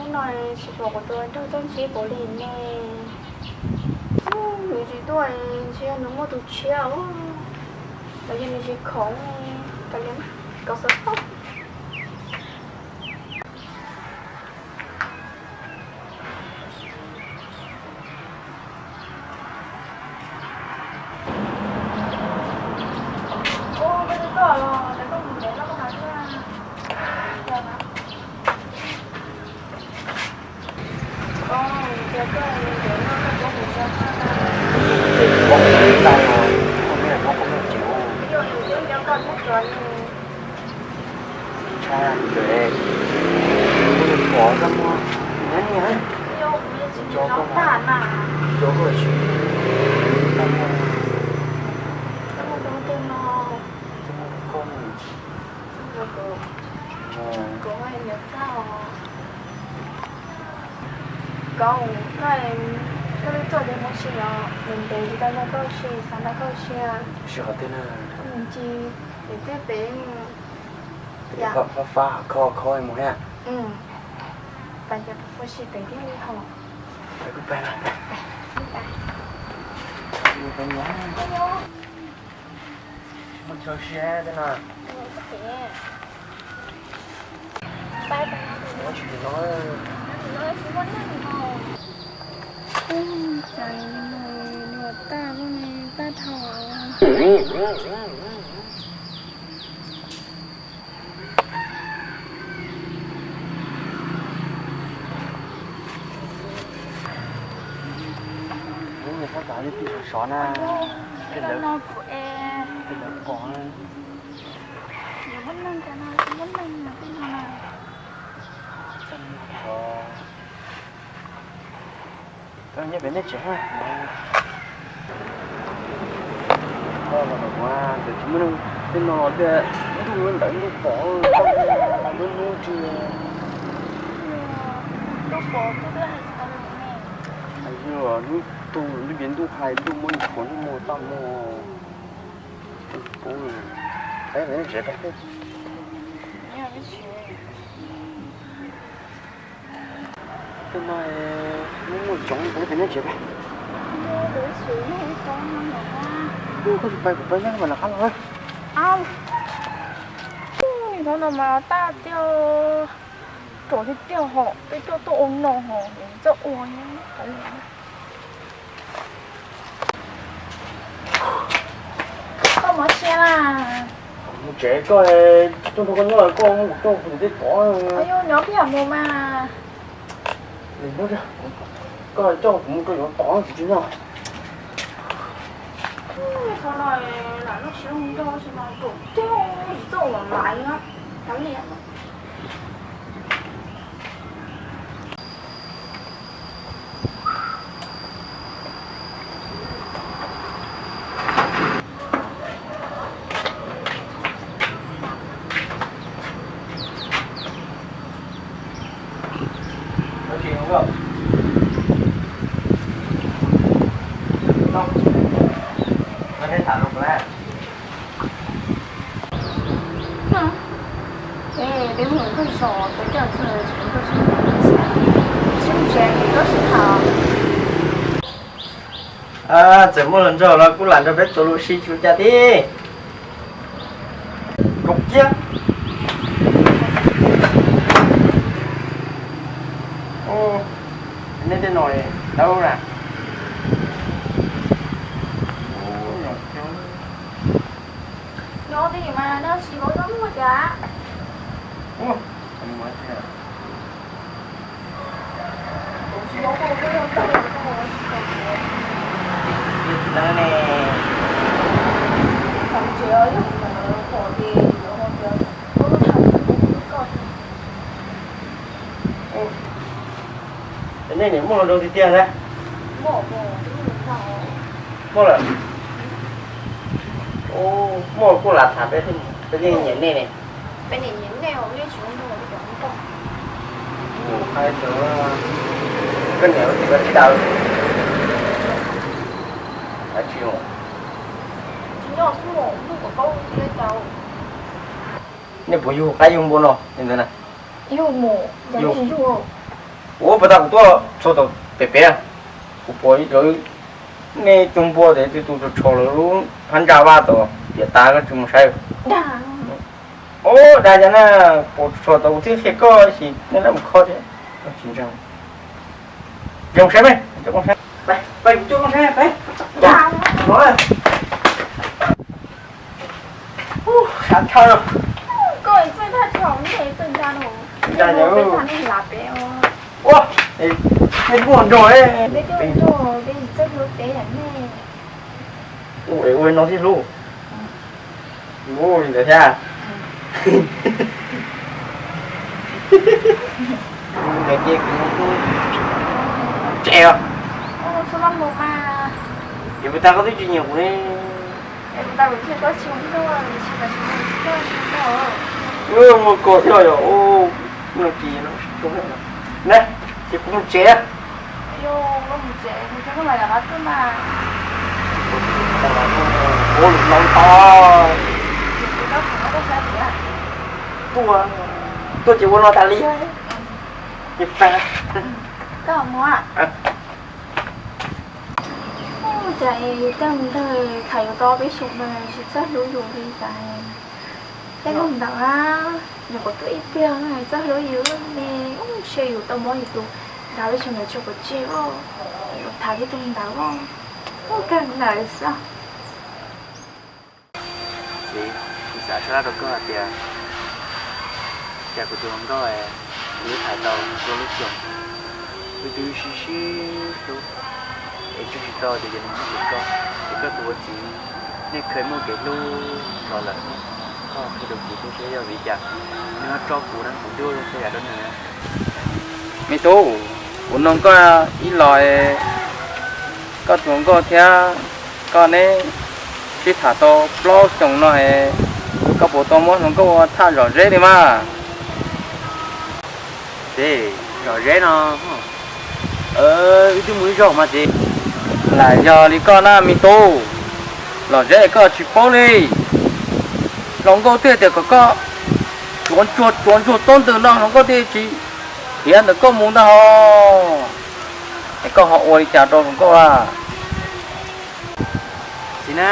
No tsis pom kuv tus nraug tuaj ntsib kuv li ne. Nws tsis tuaj, ntshe yog nws muaj tus tshiab, los yog nws tsis khoom, kav liam, kov xov tooj. Ntshai lawm, kuv pom txaj muag, niam niam, tso koj, tso koj tsis txaj muag, txaj muag rau koj ne. Koj, koj twb tuaj ces mus sim os, ntev ntev tsis tau nrog koj ua si, xav nrog koj ua si. Ua si qhov twg na? Mus ncig pem tej pem. Fab fab kho kho mus thiab. Pas ces ua si pem thiab li hos. Peb kuj pais na. Muaj chaw siab tej no. Tsis no. Ub, cas nws tag lawm, tag dhau. Ub, nws txhob txav li tib sov sov na. Tej lawv, tej lawv pom. Muaj neeg cas no tsis muaj neeg no tej no na. Nyob pem nej tsev. Ntawm tsis muaj neeg, tej no tias ntuj ntawd ntuj pom, ntuj ntuj tsis. Ntuj pom, ntuj twb hais tsis tau lus ne. Hais hnub tu ntuj ces ntuj hais, ntuj muab nws tshuav, ntuj muag txaj muag. Peb pem nej tsev peb. Tej no muaj muaj tsoov, peb pem nej tsev peb. Koj tsis pais kuv pais nyob mas lawv qab los. Hnub no mas tag tiag, ruam tiag tiag hos, peb tuaj tuaj ua no hos txawj ua. Koj mus tsev na. Mus tsev koj, tuaj nrog koj nyob koj muab kuv coj kuv tus tij pov. Nyob peb yam mus mas. Koj coj kuv mus rau yuav pov kuv tsis nyob. Thaum no lam noj siab nrog tsis mas ruam tiag, tsis txawj ua laiv na. Kav liam. Txawm muaj hluas nraug los kuj lam nrog peb txuas lus sib tsis ua cas tib. Kaum kiab. Nej tej no dawb na. Nyob twj ywm mas nyob tsis paub txaj muag cas. Nej niam muaj hluas nraug tiag tiag na? Muaj lawm. Muaj kuj lam tham peb, peb yeej nyiam nej ne. Peb niam nyiam nej os, nej tsis ua nrog peb cov hluas nraug. Koj niam ua txiv koj tsis daws. Tsis ua. Tsis nyob xwb, ntuj kom paub thiab cas. Nej puas yug qab yug npua no li ntawd na? Yug mus, cas nej tsis yug? Ua puas tas kuv tuaj txog tom pem pem, kuv pom lawv, nej tus npua tes tus tus tshau lawv lub phab ntsa vaj tom piam tas koj tsis mus saib. Ua dag cov na, pom tshau tau kuv thiaj qhia koj sim nej lawv mus kho thiab. Tsis ntseeg, mus saib me, mus saib, peb mus saib peb. Xav tshaj. Koj txawj tag tshau ne, txawj ntsa no. Ntsa yog. Ua, nej muaj nrog, nej muaj nrog, nej txawj hlub peb yam nej. Ua, ua no thiaj hlub. Ua li ntawd thiab. Ntawd ces kuv tsev os. Yog puas tas koj twb tsis nyiam kuv ne? Ua ko thiaj yog, no ces no, ne, ces kuv mus tsev. Ua lus no tod. Tuaj, tuaj ces ua no tas li. Ces pab. Cas yus tej ntawd tham yus tau peb xyoos no tsis txawj hlub yus li cas. Tej ntawd na, yog kuv tuaj ib pliag txawj hlub yus ne, ntshe yus tau muab yus tus ntawd peb xyoos ntawd tso pov tseg os, yuav tham tej tus ntawd os, kawg ntawd xwb. Txiv, kuv xav sab laj rau koj hais tias, cas kuv tus hluas nkauj es kuv twb tham tau tua lub xyoos, wb twb sib sib hlub, es tseem tsis tau tias yog nws muab kuv tso, ces koj tus ua txiv nej kheev muaj kev hlub los lawm, koj qhia rau kuv thiab seb yog vim li cas nws ho tso kuv na, kuv twb ua txhua yam rau nws. Me tub, kuv nug koj ib los, koj tus hluas nkauj thiab koj neb sib tham tau plaub xyoos no es, koj puas tau muab hluas nkauj ua thaj Zom Zeb li mas? Txiv, Zom Zeb no, wb twb mus ib zaug mas txiv. Lam yog li koj na me tub, Zom Zeb koj tsis paub li. Hluas nkauj thiaj tias kom koj tsuav ntsuag tsuav ntsuag tub ntws no hluas nkauj thiaj tsis khiav ntawm koj mus ntag hos. Es koj ho ua li cas rau hluas nkauj a? Txiv na,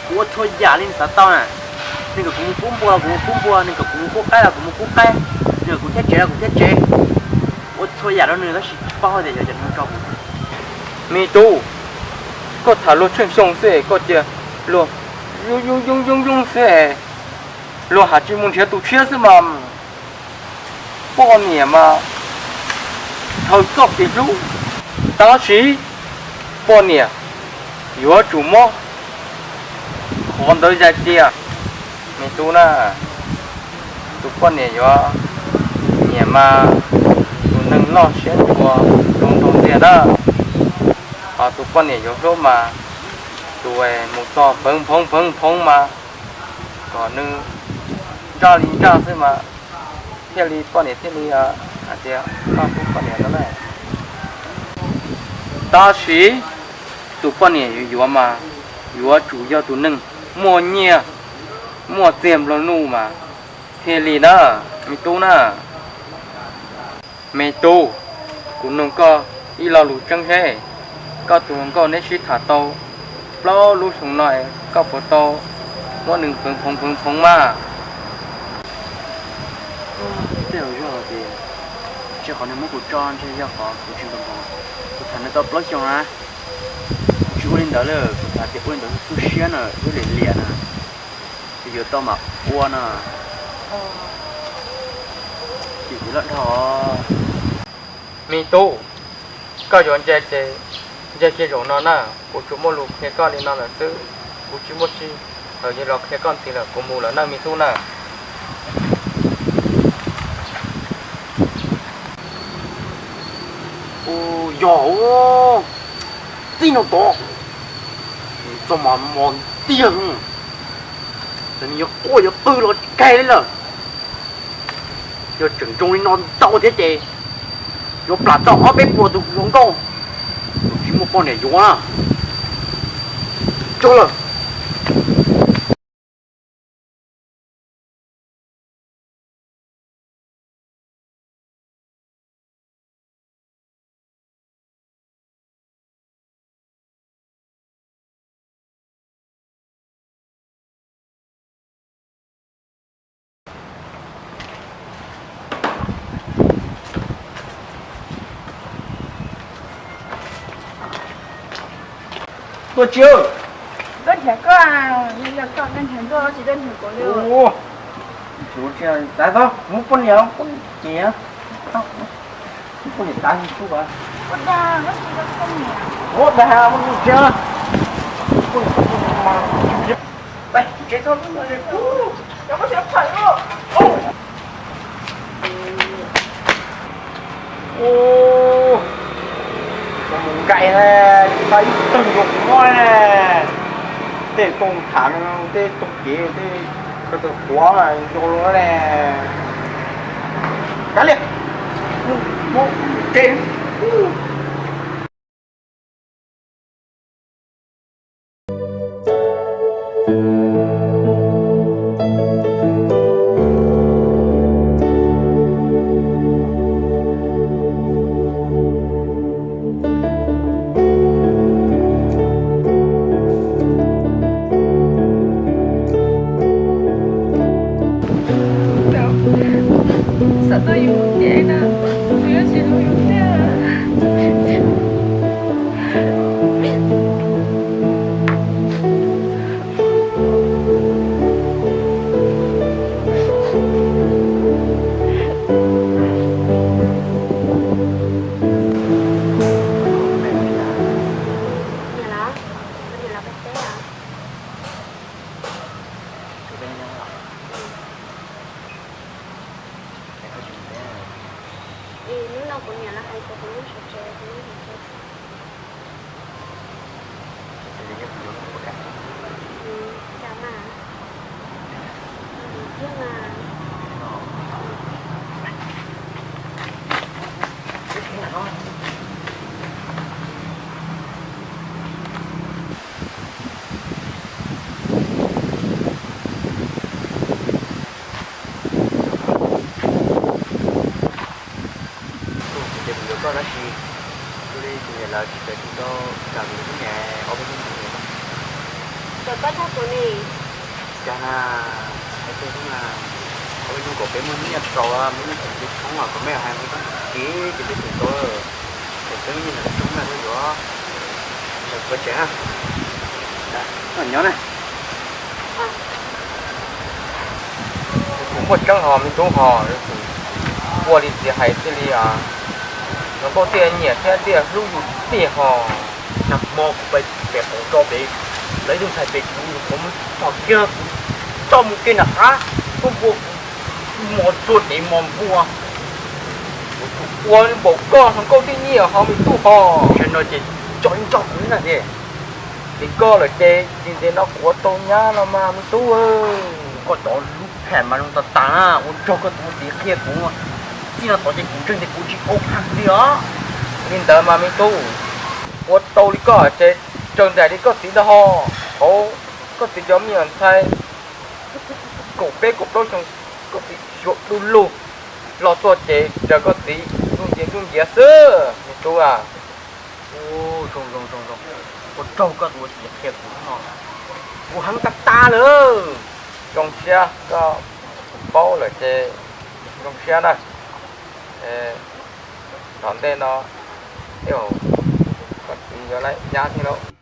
kuv ua txhua yam li nws xav tau na. Nws kom kuv mus pub npua los kuv mus pub npua, nws kom kuv mus pub qaib los kuv mus pub qaib, nws kom kuv thiab tsev los kuv thiab tsev. Ua txhua yam rau nws tab sis tsis paub hais tias xyov cas nws ho tso kuv. Me tub, koj tham luag tsheej xyoo xwb es koj cia luag yoo yoo yoo yoo xwb es, luag has tsis mus nrhiav tus tshiab xwb mas. Poj niam mas thaum txoj kev hlub, tab sis poj niam yuav tsum muab qhov ntawd zais tias, me tub na, tus poj niam yuav nyiam mas tus neeg loj siab ntshuas zoo nraug ntxiag na, ho tus poj niam yuav hlub mas tus mus txog pheev phoov pheev phoov mas kom nws ntsaj li ntsaj xwb mas thiaj li poj niam thiaj li hais tias koj hlub poj niam no na. Tab sis tus poj niam yuav yuav mas yuav tsum yog tus neeg muaj nyiaj muaj txiag nplua nuj mas thiaj li na, me tub na. Me tub, kuv nug koj ib lo lus tseeb seb, koj tus hluas nkauj neb sib tham tau plaub lub xyoo no, koj puas tau muab nws pheev phoov pheev phoov mas? Tej zaum yog tias, tsis qhov nws muab kuv tso ntshe yog qhov kuv tsis npam npam. Kuv tham nws tau plaub xyoos na, kuv tsis ua li ntawd lawm, kuv tham tias ua li ntawd xub siab na, ib liam liam na, ces yuav tau mam ua no. Ces kuv loj dhau. Me tub, koj yuav ntse ces ntse kiag zaum no na, kuv tsuas muaj lus qhia koj li no lawm xwb, kuv tsis muaj tsis hawm yuav los qhia koj ntxiv lawm, kuv mus lawm na me tub na. Ua yog, txij no tod txoj mas mos ntiag, txawm nws yuav quaj yuav qw los tsis kag li lawm. Yog tseem zoo li no ntau thiab ces yuav plam txog ob peb puas tus hluas nkauj, tsis muaj poj niam yuav na. Tso lawm. Tuaj tsis. Tuaj nrhiav koj, yog koj tuaj nrhiav tuaj tsis tuaj nrhiav kuv li. Ua, tsis ua tsis, txav txhob muab poj niam, poj niam ces, muab poj niam txav tsis tub as. Ua dag, muab tsis tau poj niam. Ua dag, muab tsis tau. Poj niam, poj niam mas, tsis tau, tsis tau, cov koj tsis phem los. Ua, mus nkaim, tsis tau ib tug yuav kuv ne. Tej tug tham tej tug kev tej, koj tus quav zoo lawm ne. Kav liam, mus tsev. Xav tuaj yus mus ces na, kuv yuav tsis hlub yus thiab. Niam los, niam los pem teb os. Hnub no kuv niam los hais tias kuv nyob sawv tsev, kuv nyob sawv tsev. Cas mas, thiab mas. Kuv ces kuv yuav koj tab sis, tus li kuv niam lawv tsis pem kuv rau, tsam kuv lub niam ob peb hnub kuv niam. Txawm koj tag kuv ni. Cas na, hais tias na, ob peb hnub kom peb muaj nyiaj tau, muaj nyiaj tau ces tshoob los kom mej hais mus txog kev ces peb tus tau, kom peb muaj nyiaj ntawd tshoob na yuav, ntawd kuv tsev na. Nyob na. Kuv muaj tseeb hos me tub hos, ua li txiv hais thiaj li, zoo nkauj tiag nyiam thiab tiag hlub yus tiag hos. Nag hmo kuv pais pem qaum nroj pem, lawv ib tug ntxhais pem kuv, kuv mus txog kiag kuv tso mus kev nram qab, koj npua kuv mos txhua dev mos npua. Kuv tus ua npaum koj zoo nkauj thiab nyiam hos me tub hos. Tam no ces tso ib nroj kuv na tiag. Ces koj lawm ces tsis ntev no kuv ua tau nyab no mas me tub. Koj cov lub pham mas zoo tas tas na, ua tsaug koj tus txiv qhia kuv. Txij no tod ces kuv ntseeg tias kuv tsis ua pham li os. Li ntawd mas me tub, ua tau li koj ces raws nraim li koj txiv ntag hos. Hauv koj txiv cov me nyuam ntxhais kaum peb kaum plaub xyoo, koj txiv xyuas du lug los txog ces raws koj txiv ntsuj nciav ntsuj nciav xwb me tub a. Zoo zoo zoo zoo, ua tsaug koj tus txiv qhia kuv no, kuv heev tas tas lawm. Zoo siab koj paub lawm ces zoo siab na. Tom ntej no, koj txiv yuav lawv nyab thiab lauj.